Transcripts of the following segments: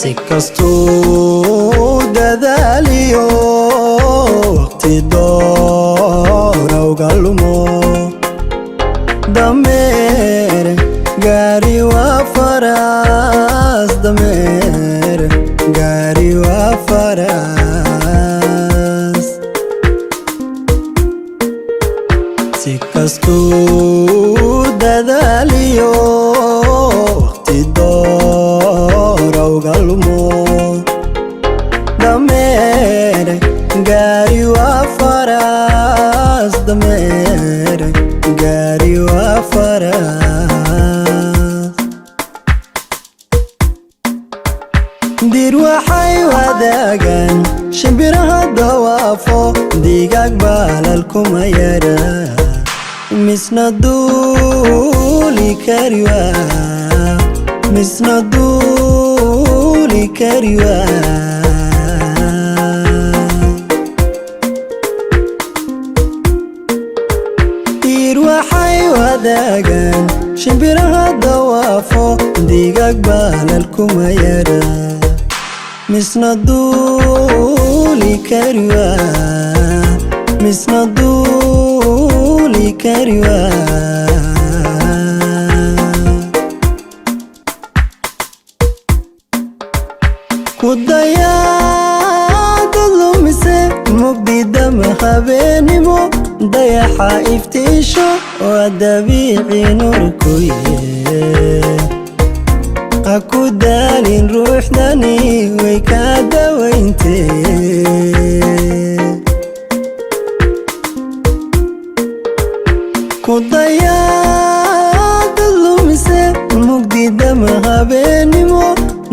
Si kastuu dadaaliyo waqti doora uga lumo, dameer gaari waa faras, dameer gaari waa faras. Si kastuu dadaaliyo waqti doora uga lumo, dameer gaari waa faras, dameer gaari waa faras. Dir waxay wadaagaan shimbiraha dawaafo, digaag baalal kuma yara, misna duuli kari waa, misna duuli kari waa. Diir waxay wadaagaan shimbiraha dawaafo, digaag baalal kuma yara, misna duuli kari waa, misna duuli kari waa. Ku dayaadad lumise mugdidama habeenimo, dayaxa iftiisho waa dabiici nuurkuye. Ha ku daalin ruuxdani, way kaa dawayntee. Ku dayaadad lumise mugdidama habeenimo,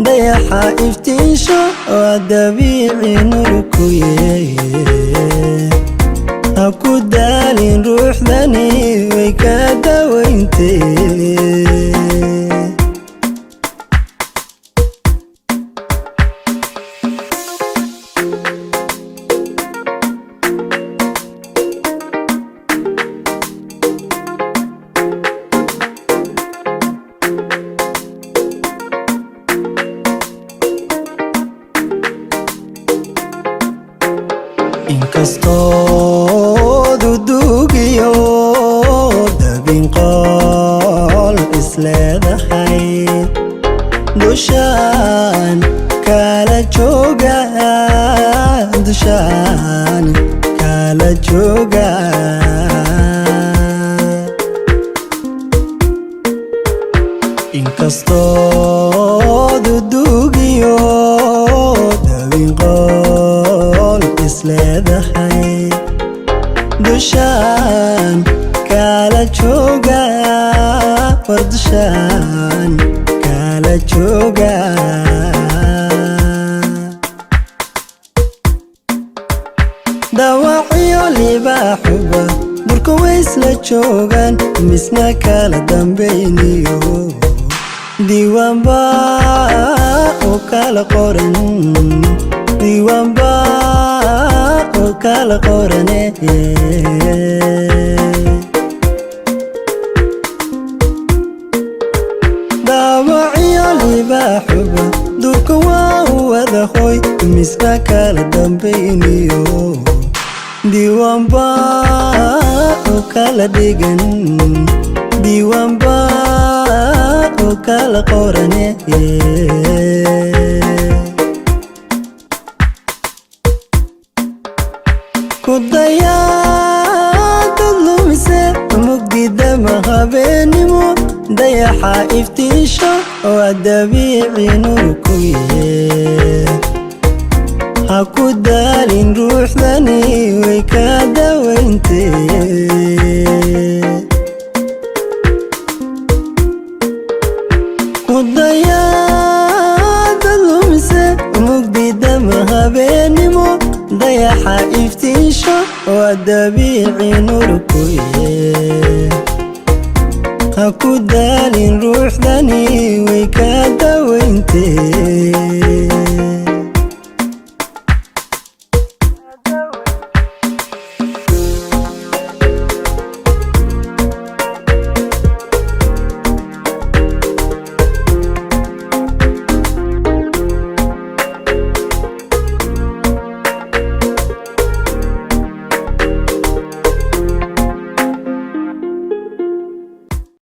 dayaxa iftiisho waa dabiici nuurkuye. Ha ku daalin ruuxdani, way kaa dawayntee. Inkastoo dudugiyo dabinqool isleedahay, dushaan kala jooga, dushaan kala jooga. Inkastoo dudugiyo dabinqool isleedahay, dushaan kala jooga, war dushaan kala jooga. Dawacyo libaaxuba durka waysla joogaan, misna kala dambayniyo diiwaanba u kala qoran, diiwaanba u kala qorane. Daawacyo libaaxuba durka waa u wada hoy, misna kala dambayniyo diiwaanba u kala dhigan, diiwaanba u kala qorane. Ku dayaadad lumise mugdidama habeenimo, dayaxa iftiisho waa dabiici nuurkuye. Ha ku daalin ruuxdani, way kaa dawayntee. Ku dayaadad lumise mugdidama habeenimo, dayaxa iftiisho waa dabiici nuurkuye. Ha ku daalin ruuxdani, way kaa dawayntee.